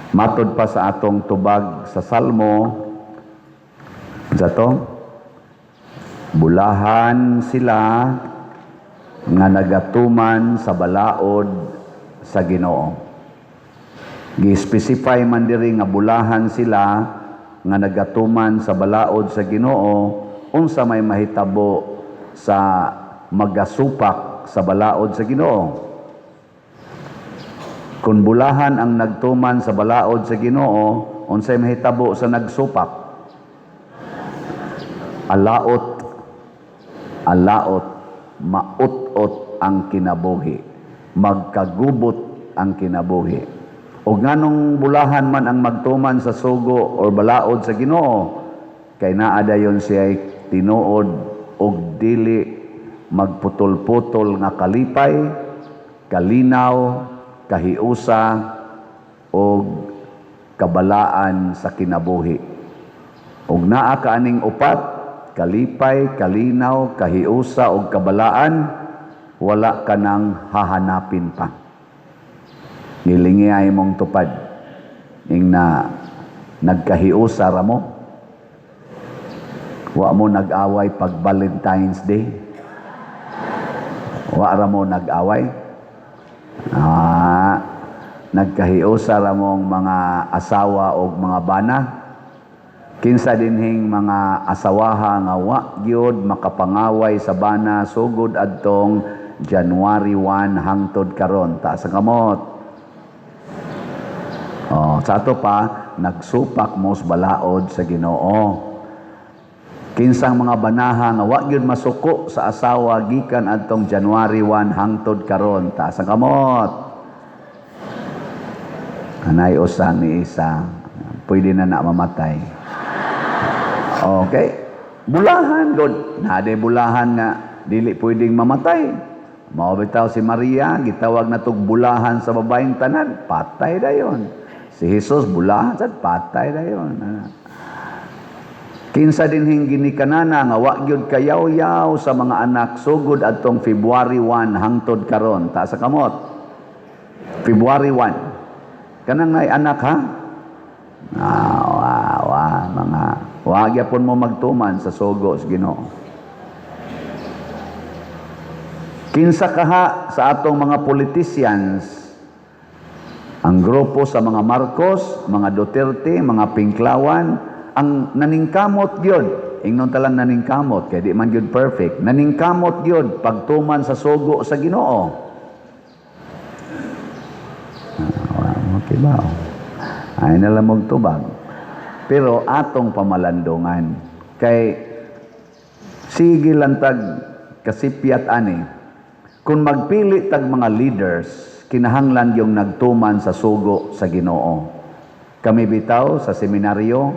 Matod pa sa atong tubag sa Salmo, sa to, bulahan sila nga nagatuman sa balaod sa Ginoo. Gi-specify man diri nga bulahan sila nga nagatuman sa balaod sa Ginoo. Unsa may mahitabo sa magasupak sa balaod sa Ginoo? Kung bulahan ang nagtuman sa balaod sa Ginoo, unsay mahitabo sa nagsupak? Alaot, alaot, maut-ot ang kinabuhi, magkagubot ang kinabuhi. O nganong bulahan man ang magtuman sa sugo or balaod sa Ginoo? Kay naa dayon siya tinuod og dili magputol-putol nga kalipay, kalinaw, kahiusa og kabalaan sa kinabuhi. Og naa ka aning upat, kalipay, kalinaw, kahiusa og kabalaan, wala ka nang hahanapin pa. Ngilingi mong tupad. Ing na nagkahiusa ra mo. Wa mo nag-away pag Valentine's Day. Wa ra mo nag-away. Ah, nagkahiusa ra mong mga asawa og mga bana. Kinsa dinhing mga asawaha nga wa gyud makapangaway sa bana sugod adtong January 1 hangtod karon? Taas ang kamot. Oh, sa ato pa nagsupak mo sa balaod sa Ginoo. Kinsang mga banaha nga wa gyud masuko sa asawa gikan adtong January 1 hangtod karon? Taas ang kamot. Anay usa ni isa. Pwede na na mamatay. Okay. Bulahan god. Nade bulahan nga dili pwedeng mamatay. Mao bitaw si Maria gitawag na tog bulahan sa babaeng tanan, patay dayon. Si Jesus bulahan sad, patay dayon. Kinsa dinhing ginikanana nga wa gyud kayaw-yaw sa mga anak sugod adtong February 1 hangtod karon? Taas sa kamot. February 1. Kanang nay anak, ha? Ah, wa, wa, mga wa gyapon mo magtuman sa sugo sa Ginoo. Kinsa kaha sa atong mga politicians, ang grupo sa mga Marcos, mga Duterte, mga Pinklawan, ang naningkamot gyud, ingnon talang naningkamot, kay di man gyud perfect, naningkamot gyud pagtuman sa sugo sa Ginoo? Ah, okay ba? Ay na lang tubag. Pero atong pamalandungan kay sige lang tag kasipyat ani. Kung magpili tag mga leaders, kinahanglan yung nagtuman sa sugo sa Ginoo. Kami bitaw sa seminaryo,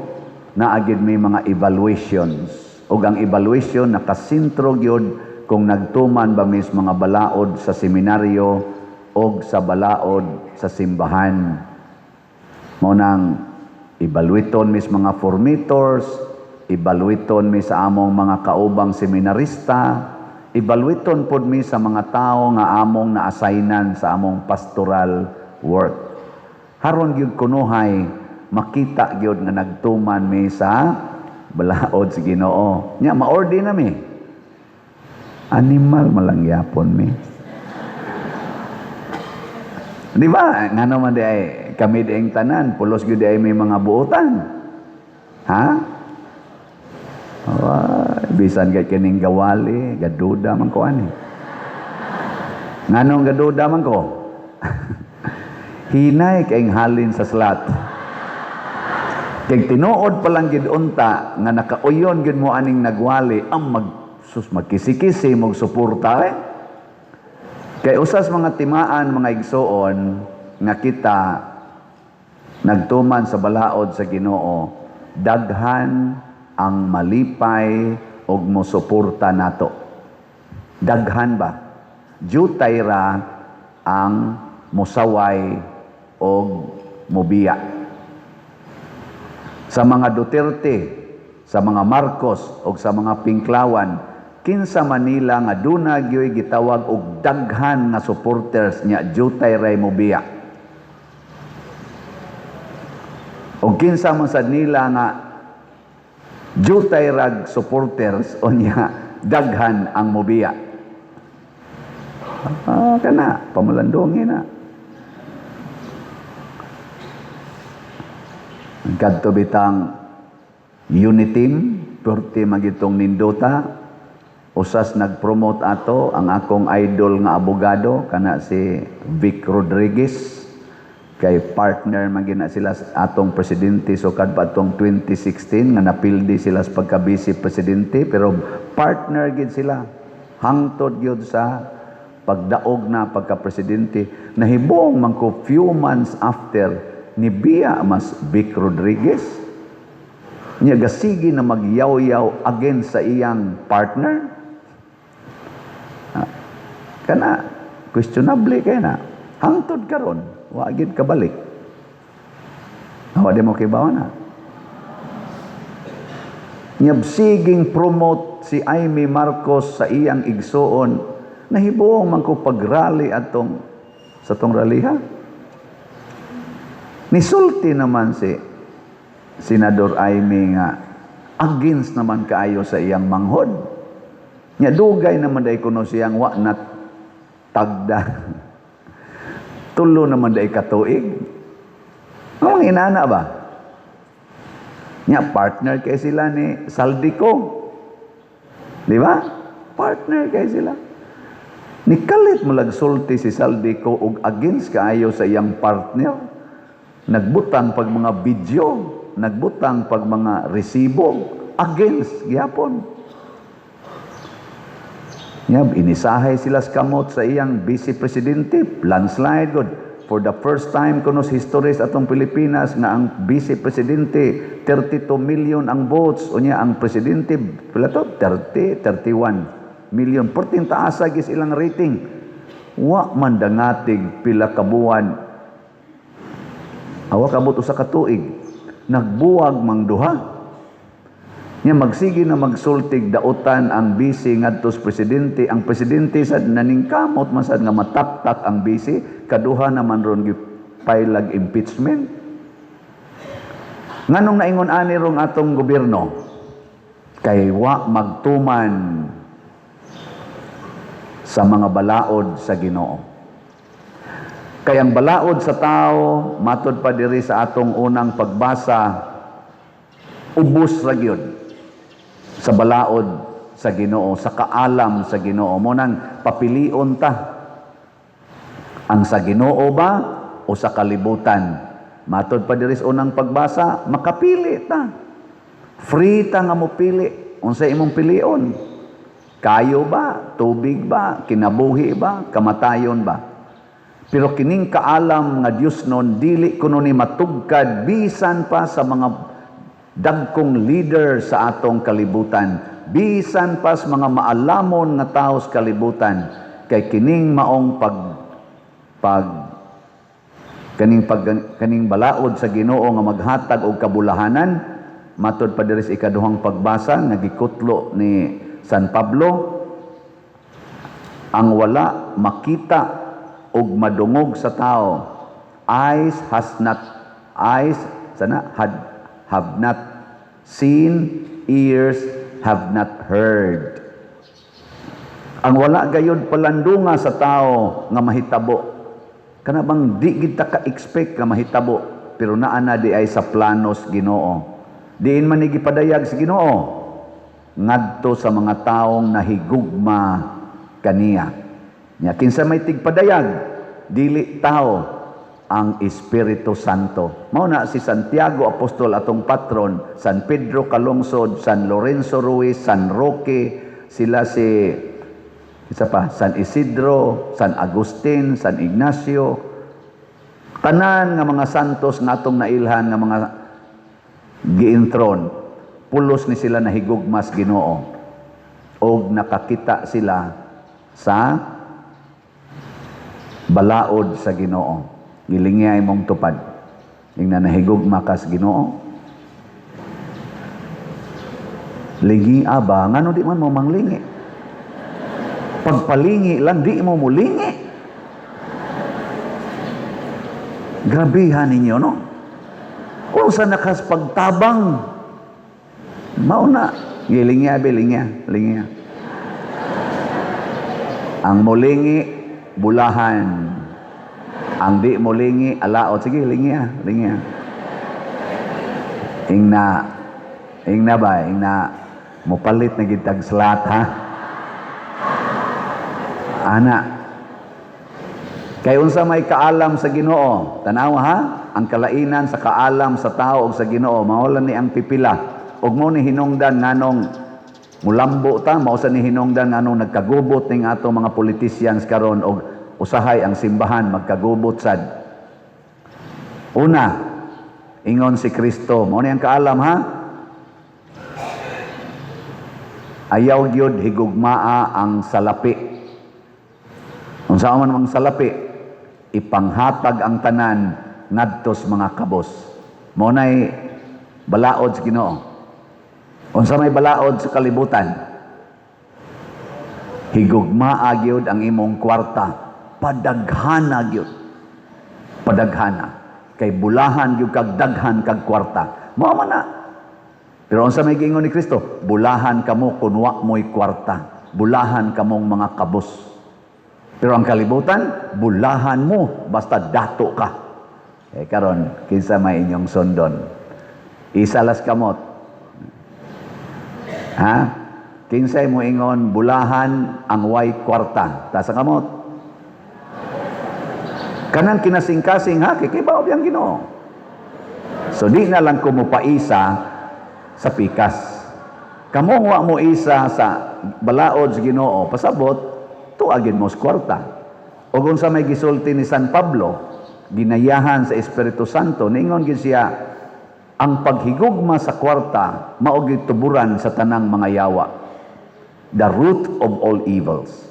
naa gyud may mga evaluations. Ug ang evaluation nakasentro gyud kung nagtuman ba mis mga balaod sa seminaryo og sa balaod sa simbahan. Mao nang evaluaton mis mga formators, evaluaton mi sa among mga kaubang seminarista, evaluaton pod mi sa mga tao nga among na-assignan sa among pastoral work. Haron gyud kunuhay makita gyud nga nagtuman mi sa balaod sa Ginoo. Nya ma-order na mi. Animal malang yapon mi. Di ba? Ngano man di ay kami di ang tanan, pulos gyud di ay may mga buotan. Ha? Ay, bisan kay kining gawali, gaduda man ko ani. Nganong gaduda man ko? Hinay kay halin sa slot. Kay tinuod pa lang gid unta nga nakauyon gid mo aning nagwali ang mag sus magkisi-kisi mo suporta eh. Kay usas mga timaan, mga igsuon, nga kita nagtuman sa balaod sa Ginoo, daghan ang malipay og mosuporta nato. Daghan ba? Jutay ra ang musaway og mobiya. Sa mga Duterte, sa mga Marcos og sa mga Pinklawan, kinsa Manila nga duna gyoy gitawag og daghan nga supporters nya jutay ray mobiya? O kinsa man sad nila nga jutay rag supporters, unya daghan ang mobiya. Ah, kana pamalandungi na. Kadto bitang Uniteam, perti magitong nindota, usas nagpromote ato ang akong idol nga abogado kana si Vic Rodriguez, kay partner man gina sila sa atong presidente sukad pa atong 2016 nga napildi sila sa pagka-vice presidente, pero partner gid sila hangtod gyud sa pagdaog na pagka-presidente. Nahibong man ko few months after nibiya mas Vic Rodriguez niya, gasigi na magyaw-yaw against sa iyang partner. Ah, kana questionable kay na hangtod karon wa gid kabalik. Wa di mo kibaw na Nyab siging promote si Imee Marcos sa iyang igsuon, nahibuong man ko pagrally atong sa tong raliha. Nisulti naman si Senador Imee nga against naman kaayo sa iyang manghod. Nya dugay naman day kuno siyang wa na tagda. 3 naman day katuig. Ang mga inana ba? Nya partner kay sila ni Zaldy Co. Di ba? Partner kay sila. Nikalit mo sulti si Zaldy Co og against kaayo sa iyang partner. Nagbutang pag mga video, nagbutang pag mga resibo against gihapon. Nya inisahay sila sa kamot sa iyang vice presidente, landslide good. For the first time kuno sa history sa atong Pilipinas nga ang vice presidente 32 million ang votes, unya ang presidente pila to, 30, 31 million. Perting taasa gis ilang rating. Wa man dangatig pila ka buwan. Awa kabot usa ka tuig. Nagbuwag mang duha. Nya magsige na magsultig dautan ang bise ngadto sa presidente. Ang presidente sad naningkamot man sad nga mataptak ang bise, kaduha naman ron gipailag impeachment. Nganong naingon ani rong atong gobyerno? Kay wa magtuman sa mga balaod sa Ginoo. Kay ang balaod sa tao, matod pa diri sa atong unang pagbasa, ubos ra gyud sa balaod sa Ginoo, sa kaalam sa Ginoo. Mo nang papilion ta ang sa Ginoo ba o sa kalibutan. Matod pa diri sa unang pagbasa, makapili ta. Free ta nga mopili. Unsa imong pilion? Kayo ba? Tubig ba? Kinabuhi ba? Kamatayon ba? Pero kining kaalam nga Dios nun, dili kuno ni matugkad bisan pa sa mga dagkong leader sa atong kalibutan, bisan pa sa mga maalamon nga tao sa kalibutan, kay kining maong pag pag kaning pag kaning balaod sa Ginoo nga maghatag og kabulahanan, matod pa diri sa ikaduhang pagbasa nga gikutlo ni San Pablo, ang wala makita og madungog sa tao, eyes has not, eyes sana had have not seen, ears have not heard. Ang wala gayod palandunga sa tao nga mahitabo, kana bang di gid ta ka-expect nga mahitabo, pero naa na di ay sa planos Ginoo. Diin man ni gipadayag sa Ginoo? Ngadto sa mga taong nahigugma kaniya. Nya kinsa may tigpadayag? Dili tao, ang Espiritu Santo. Mao na si Santiago Apostol atong patron, San Pedro Calungsod, San Lorenzo Ruiz, San Roque, sila si isa pa, San Isidro, San Agustin, San Ignacio, tanan nga mga santos nga atong nailhan nga mga giintron, pulos ni sila nahigugmas Ginoo og nakakita sila sa balaod sa Ginoo. Gilingiyay mong tupad. Ingna nahigugma kas Ginoo. Lingi aba, ngano di man mo manglingi? Pagpalingi lang, di mo mulingi. Grabehan ninyo, no? Unsa na kas pagtabang? Mao na. Gilingya, bilingya, lingya. Ang mulingi, bulahan. Ang di mulingi, alaot. Sige, lingya, lingya. Ingna, ingna ba, ingna, mupalit na gitag slat, ha? Ana, kay unsa may kaalam sa Ginoo? Tanawa ha, ang kalainan sa kaalam sa tao ug sa Ginoo, mao lang ni ang pipila. Ug mo ni hinungdan nganong mulambo ta, mao sa ni hinungdan nganong nagkagubot ning ato mga politicians karon og usahay ang simbahan magkagubot sad. Una, ingon si Kristo, mao ni ang kaalam ha. Ayaw gyud higugmaa ang salapi. Unsa man ang salapi? Ipanghatag ang tanan ngadto sa mga kabos. Mao nay balaod sa Ginoo. Unsa may balaod sa kalibutan? Higugmaa gyud ang imong kwarta, padaghana gyud. Padaghana. Kay bulahan gyud kag daghan kag kwarta. Mao man na. Pero unsa may giingon ni Kristo? Bulahan kamo kun wa mo'y kwarta. Bulahan kamong mga kabos. Pero ang kalibutan, bulahan mo basta dato ka. Eh karon, kinsa may inyong sundon? Isa las kamot. Ha? Kinsay mo ingon bulahan ang way kwarta? Taas ang kamot. Kanang kinasing-kasing ha, kay kibaw ang Ginoo. So di na lang ko mopaisa sa pikas. Kamo wa mo isa sa balaod sa Ginoo, pasabot tuagin mo sa kwarta. O kung sa may gisulti ni San Pablo, ginayahan sa Espiritu Santo, ningon gid siya, ang paghigugma sa kwarta mao gyud tuburan sa tanang mga yawa. The root of all evils.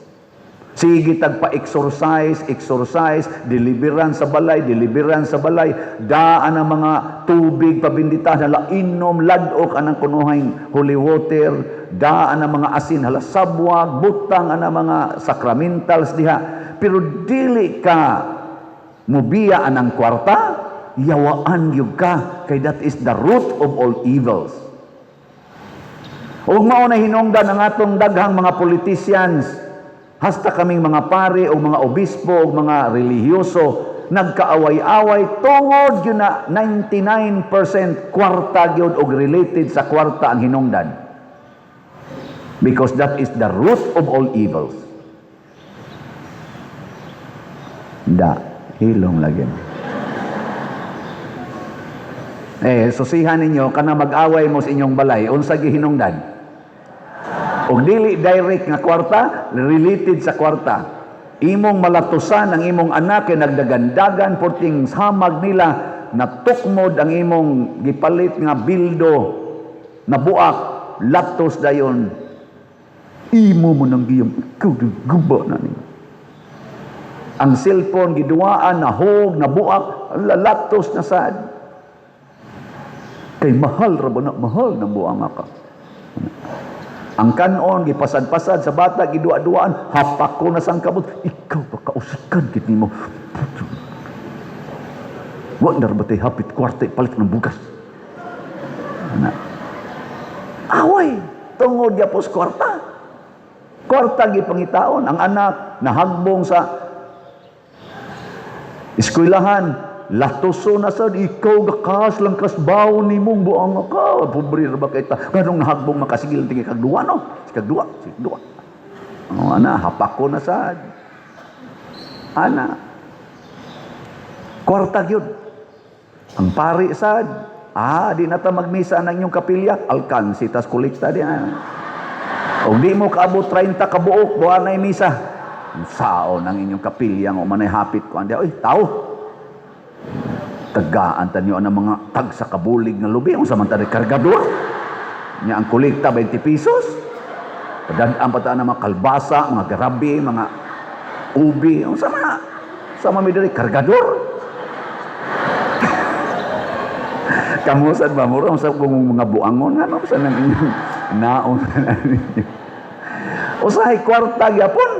Sige tag pa-exorcise, exorcise, deliverance sa balay, deliverance sa balay, daan ang mga tubig pabindita, hala inom, ladok anang kunuhay holy water, daan ang mga asin, hala sabwag, butang ang mga sacramentals diha. Pero dili ka mubiya anang kwarta, yawaan gyud ka, kay that is the root of all evils. Ug mao na hinungdan ang atong daghang mga politicians, hasta kaming mga pare o mga obispo o mga relihiyoso, nagkaaway-away tungod gyud na 99% kwarta gyud og related sa kwarta ang hinungdan. Because that is the root of all evils. Da, hilong lagi. Eh, susihan ninyo, kana mag-away mo sa inyong balay, unsa gihinungdan? Og dili direct nga kwarta, related sa kwarta. Imong malatusan ang imong anak kay nagdagandagan porting samag nila, natukmod ang imong gipalit nga bildo, nabuak, latos dayon. Imo mo nang giyam, ikaw guba na ninyo. Ang cellphone giduwaan, nahog, nabuak, lalatos na sad. Kay mahal ra ba na, mahal ng buang ka. Ang kanon, gipasad-pasad sa bata, giduwa-duwaan, hapak ko na sang kabot, ikaw ba kausikan gid nimo? Wa na ra ba tay hapit kwarta palit ng bugas? Ana. Away, tungod gyapos kwarta. Kwarta gipangitaon ang anak nahagbong sa eskwelahan, latoso na sad, ikaw gakas lang kas baon nimong buang ka, pobre ra ba kay ta, nganong nahagbong makasigil tingi kag duwa no, kag duwa, sige duwa. Oh, ana, hapak ko na sad. Ana. Kwarta gyud. Ang pari sad, di na ta magmisa ng inyong kapilya, alkansi tas kolekta di ana. Og di mo kaabot 30 ka buok, buwan na misa. Saon ang inyong kapilya nga manay hapit ko andi. Oy, tao. Tagaan ta niyo ang mga tag sa kabulig nga lubi unsa man ta kargador. Nya ang kolekta 20 pesos. Padad-an pa ta ng mga kalbasa, mga garabi, mga ubi, unsa man na? Sa man mi diri kargador. Kamusan ba mura sa kung mga buangon ano sa nang inyong naon na ninyo. Usahay kwarta gyapon.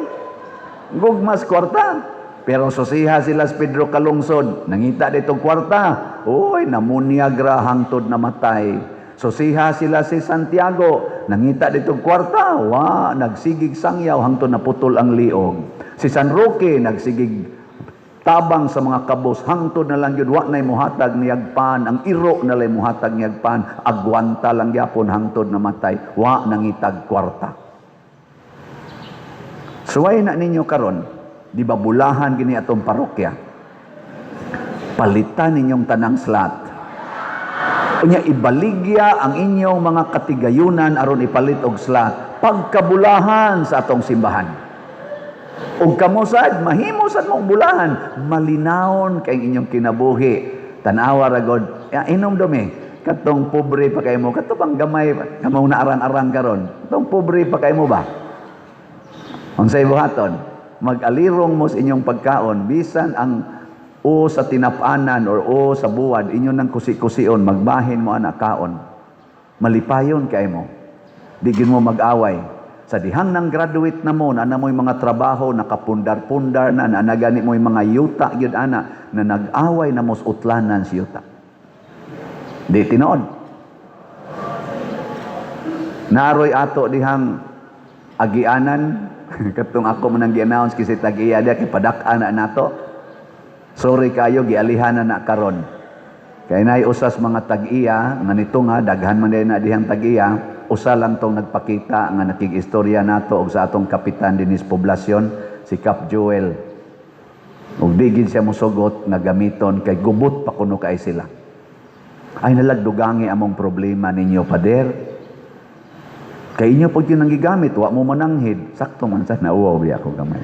Gugmas kwarta. Pero susiha sila sa Pedro Kalungsod, nangita ditong kwarta. Uy, namunyag ra hangtod namatay. Susiha sila si Santiago, nangita ditong kwarta, wa, nagsigig sangyaw hangtod naputol ang liog. Si San Roque, nagsigig tabang sa mga kabos hangtod na lang yun wa na'y muhatag niyagpan, ang iro na lang muhatag niyagpan, agwanta lang gyapon hangtod namatay, wa nangitag kwarta. Suway na ninyo karon, di ba bulahan gini atong parokya? Palitan ninyong tanang slot. Unya ibaligya ang inyong mga katigayunan aron ipalit og slot pagkabulahan sa atong simbahan. Ug kamo sad, mahimo sad mong bulahan, malinawon kay inyong kinabuhi. Tanawa ra god, ya, inom dumi. Katong pobre pa kay mo, kato bang gamay, kamong naarang-arang karon. Katong pobre pa kay mo ba? Unsay buhaton? Mag-alirong mo sa inyong pagkaon, bisan ang o sa tinapanan or o sa buwad, inyo nang kusi-kusion, magbahin mo ana kaon. Malipayon kay mo. Di gid mo mag-away. Sa dihang nang graduate na mo, na mo'y mga trabaho, nakapundar-pundar na, na gani mo'y mga yuta gyud ana, na nag-away na mos utlanan si yuta. Di tinuod. Naroy ato dihang agianan, katong ako man ang gi-announce kasi tag-iya diya kay padak-an na nato. Sorry kayo, gialihan na na karon. Kay nay usas mga tag-iya nga nito nga daghan man na dihang tag-iya, usa lang tong nagpakita nga nakig-istorya nato og sa atong kapitan dinis poblasyon, si Cap Joel. Ug di gid siya mosugot nga gamiton kay gubot pa kuno kay sila. Ay nalagdugangi among problema ninyo, pader. Kay inyo pag yun ang gigamit, wa mo mananghid. Sakto man sa nauwaw biya ako gamay.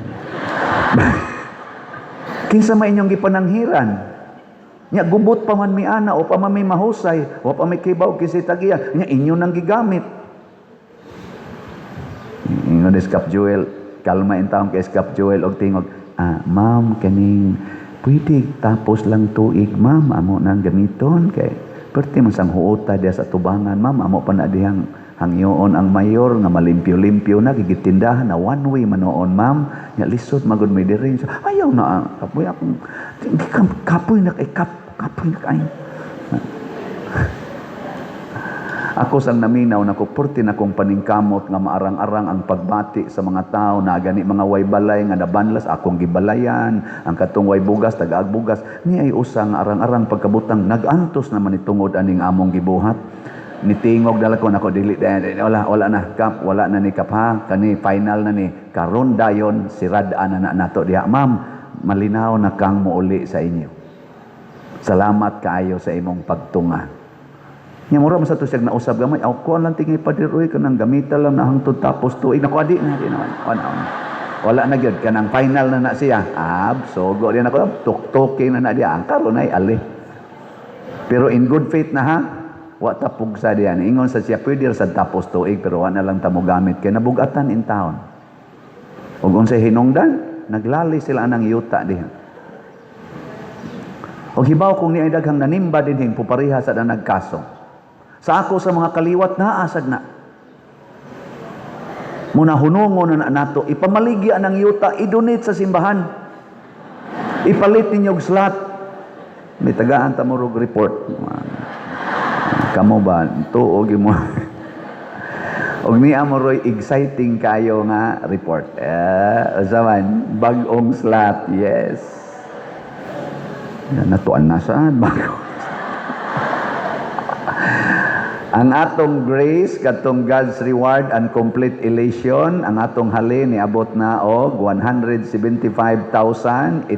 Kinsa may inyong gipananghiran? Nya gubot pa man mi ana o pa man mi mahusay, wa pa mi kibaw kasi tagiya. Nya inyo nang gigamit. Ingon ni Cap Joel, kalma in taong kay Cap Joel og tingog, "Ah, ma'am, kaning pwede tapos lang tuig, ma'am, amo nang gamiton kay perti man sang huota diya sa tubangan, ma'am, amo pa na dihang hangyoon ang mayor nga malimpyo-limpyo na gigitindahan na one way manoon, ma'am, nya lisod magud may diri." So, ayaw na, ah, kapoy akong kapoy na kay kap kapoy na kay ako sang naminaw nako, purti na kong paningkamot nga maarang-arang ang pagbati sa mga tao na gani mga way balay nga nabanlas akong gibalayan ang katong way bugas, tagaag bugas ni ay usa nga arang-arang pagkabutang nagantos naman ni tungod aning among gibuhat. Nitingog dala ko nako, dili, wala, wala na kap, wala na ni kap ha, kani final na ni karon dayon, sirad-an na, na nato diha. Ma'am, malinaw na kang muuli sa inyo, salamat kaayo sa imong pagtunga. Nya mura man sa to siya nausab gamay. Ako lang tingi pader uy, kanang gamita lang na hangtod tapos tuig. Nako, adi na, di naman. Wala, wala. Wala na gyud kanang final na na siya. Ab, sogo din ako, tuktukin na na diya. Ang karon ay ali. Pero in good faith na ha. Wa ta pugsa diyan. Ingon sa siya pwede ra sad tapos tuig pero wa na lang ta mo gamit kay nabugatan in town. Ug unsay hinungdan, naglali sila anang yuta diha. Og hibaw kung niay daghang nanimba dinhing pupariha sa na nagkaso. Sa ako sa mga kaliwat naa sad na. Muna hunungon na nato, ipamaligya ng yuta, i-donate sa simbahan. Ipalit ninyo og slot. May tagaan ta mo rog report. Kamo ba tuo mo? Og niya mo roy exciting kayo nga report. Eh, usa man, bag-ong slot. Yes. Natuan na saan bago. Ang atong grace katong God's reward and complete elation, ang atong halin niabot na og 175,085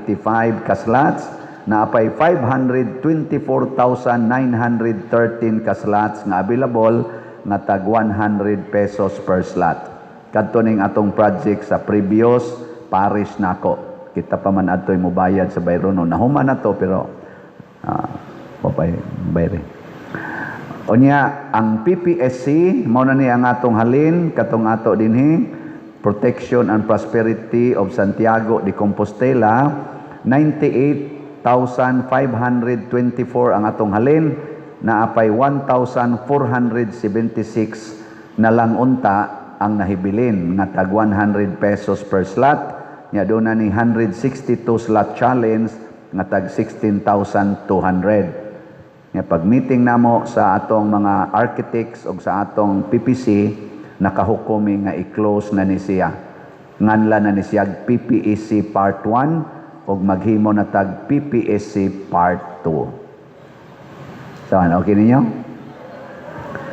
ka slots, naapay 524,913 ka slots nga available nga tag 100 pesos per slot. Kadto ning atong project sa previous parish nako. Kita pa man adtoy mobayad sa bayrono. Nahuman na to pero papay bayre. Unya, ang PPSC, mao na ni ang atong halin, katong ato dinhi, Protection and Prosperity of Santiago de Compostela, 98,524 ang atong halin, naapay 1,476 na lang unta ang nahibilin nga tag 100 pesos per slot. Nya doon na ni 162 slot challenge nga tag 16,200. Nga pag meeting namo sa atong mga architects o sa atong PPC, nakahukom nga i-close na ni siya. Nganla na ni siya PPSC Part 1 ug maghimo na tag PPSC Part 2. So, ano, okay ninyo?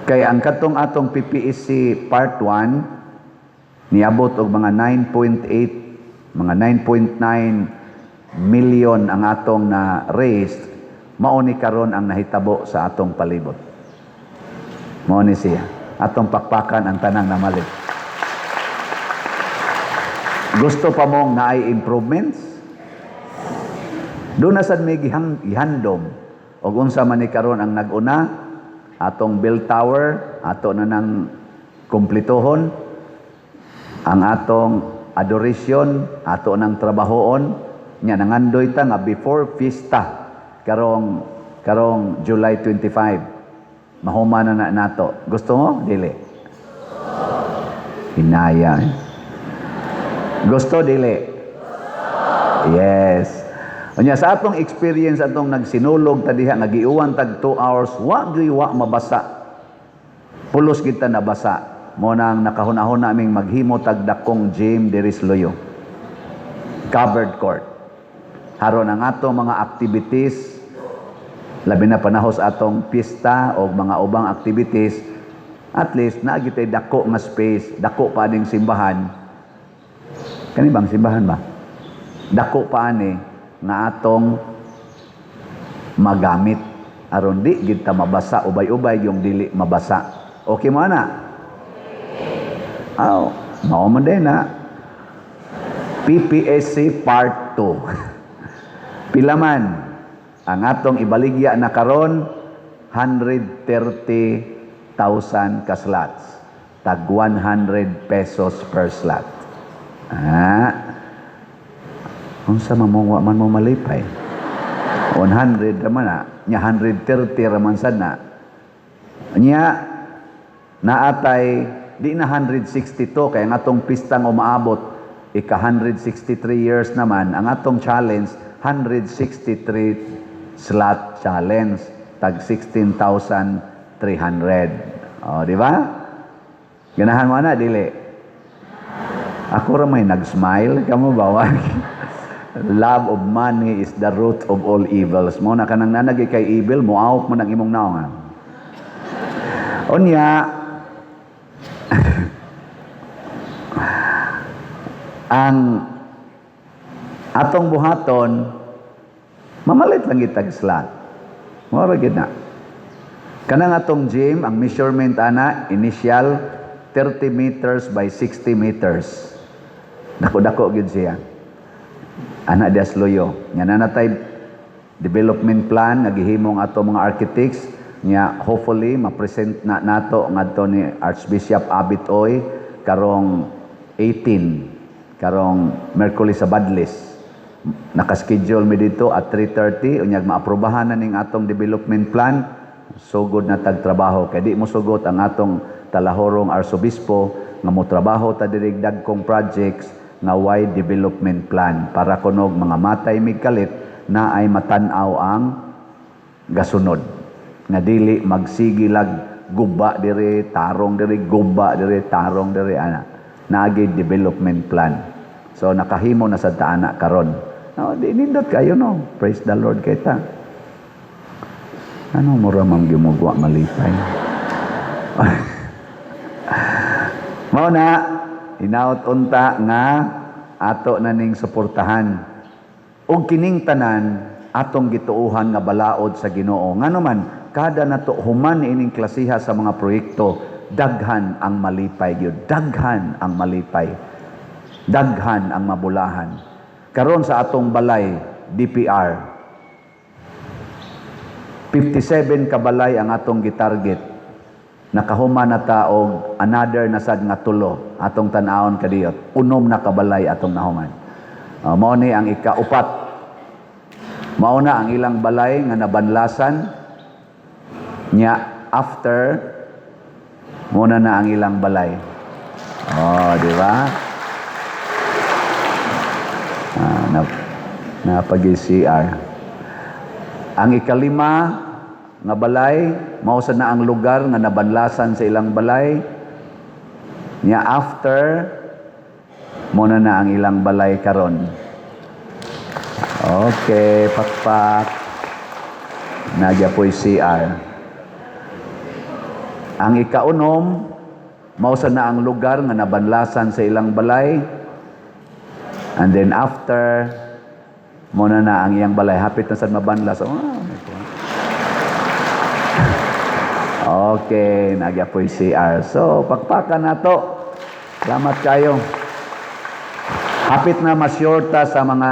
Kay ang katong atong PPSC Part 1 niabot og mga 9.8, mga 9.9 million ang atong na raised. Mao ni karon ang nahitabo sa atong palibot. Mao ni siya. Atong pakpakan ang tanang namalit. Gusto pa mong naay improvements? Doon na sad may gihandom og unsa man ni karon ang nag-una, atong bell tower ato na nang kumpletohon, ang atong adoration ato nang trabahoon. Nya nangandoy ta nga before fiesta karong July 25, mahuman na na nato. Gusto mo dili? Hinaya, eh. Gusto dili? Yes. Unya sa atong experience, atong nagsinulog ta diha nga giuwan tag 2 hours, wa gyud wa mabasa. Pulos kita nabasa. Mo nang nakahuna-huna aming maghimo tag dakong gym diri sa Luyo. Covered court. Haron ang atong mga activities, labi na panahos atong pista o mga ubang activities, at least naa gitay dako nga space, dako pa ning simbahan. Kani bang simbahan ba? Dako pa ani nga atong magamit aron di gid ta mabasa, ubay-ubay yung dili mabasa. Okay mo ana? Aw, mao man din na. PPSC Part 2. Pila man ang atong ibaligya na karon? 130,000 ka slots. Tag 100 pesos per slot. Ah. Unsa man mo, wa man mo malipay? 100 raman na, nya 130 raman sad na. Nya naatay di na 162 kay ang atong pistang umaabot ika 163 years naman. Ang atong challenge, 163 slot challenge, tag 16,300. Oh, di ba? Ganahan mo na dili? Ako ra may nag-smile, kamo ba wa? Love of money is the root of all evils. Mo na kanang nanagi kay evil, moawok mo ng imong naong. Ah. Unya, ang atong buhaton, mamalit lang itag slot. Mora gid na. Kanang atong gym, ang measurement ana, initial 30 meters by 60 meters. Dako-dako gid siya. Ana dias Luyo. Nya na natay development plan nga gihimong ato mga architects. Nya hopefully ma-present na nato ngadto ni Archbishop Abit Oy karong 18, karong Merkulis sa Badlis. Nakaschedule mi dito at 3:30. Unyag maaprobahan na ning atong development plan, sugod na tag trabaho kay di mo sugot ang atong talahorong arsobispo nga mo trabaho ta diri dagkong projects nga wide development plan para kunog mga matay mig kalit na ay matan-aw ang gasunod nga dili magsigilag guba diri, tarong diri, guba diri, tarong diri. Ana naagi development plan, so nakahimo na sa taana karon. No, di nindot kayo, no? Praise the Lord kay ta. Ano mo ra man gimugwa malipay? Mao na hinaot unta nga ato na ning suportahan. Ug kining tanan atong gituohan nga balaod sa Ginoo. Ngano man kada nato human ining klasiha sa mga proyekto, daghan ang malipay gyud, daghan ang malipay. Daghan ang mabulahan. Karon sa atong balay DPR, 57 ka balay ang atong gitarget. Nakahuman na ta og another na sad nga tulo atong tan-awon kadiyot. 6 na kabalay atong nahuman. Mao ni ang ikaupat. Mao na ang ilang balay nga nabanlasan. Nya after muna na ang ilang balay. Oh, di ba? Na pag CR. Ang ikalima nga balay, mao sa na ang lugar nga nabanlasan sa ilang balay. Nya after mo na na ang ilang balay karon. Okay, pakpak. Nagya po'y CR. Ang ikaunom, mao sa na ang lugar nga nabanlasan sa ilang balay. And then after, mo na na ang iyang balay. Hapit na sa mabanlas. Oh, okay, nagya po'y CR. So, pakpakan na to. Salamat kayo. Hapit na masyorta sa mga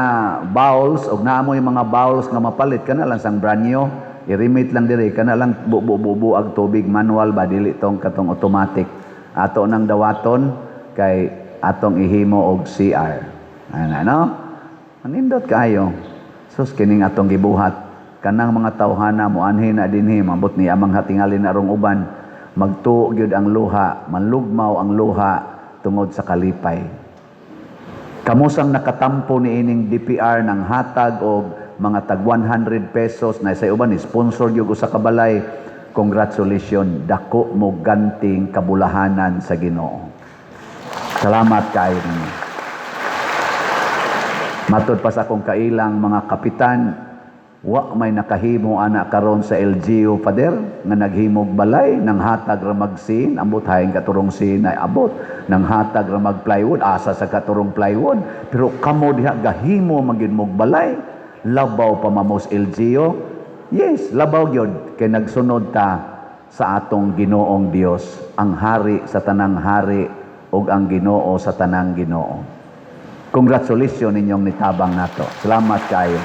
bowls og naamoy mga bowls nga mapalit kana lang sang brand new, i-remit lang diri, kana lang bu bu ag tubig, manual ba, dili tong katong automatic. Ato nang dawaton kay atong ihimo og CR ana, no? Manindot kayo. Sus, kining atong gibuhat, kanang mga tawhana moanhi na dinhi, mabot ni amang hatingalin arong uban, magtuo gyud ang luha, manlugmaw ang luha tungod sa kalipay. Kamusang nakatampo ni ining DPR ng hatag og mga tag 100 pesos na sa uban ni sponsor gyud usa ka balay. Congratulations, dako mo ganting kabulahanan sa Ginoo. Salamat kaayo ninyo. Matod pa sa akong kailang mga kapitan, wa may nakahimo ana karon sa LGU, Father, nga naghimog balay nang hatag ra magsin, ambot hain katurong sin ay abot nang hatag ra mag plywood, asa sa katurong plywood, pero kamo diha gahimo man gyud mog balay, labaw pa mamos LGU. Yes, labaw gyud kay nagsunod ta sa atong Ginoong Dios, ang hari sa tanang hari ug ang Ginoo sa tanang Ginoo. Congratulations ninyong nitabang nato. Salamat kayo.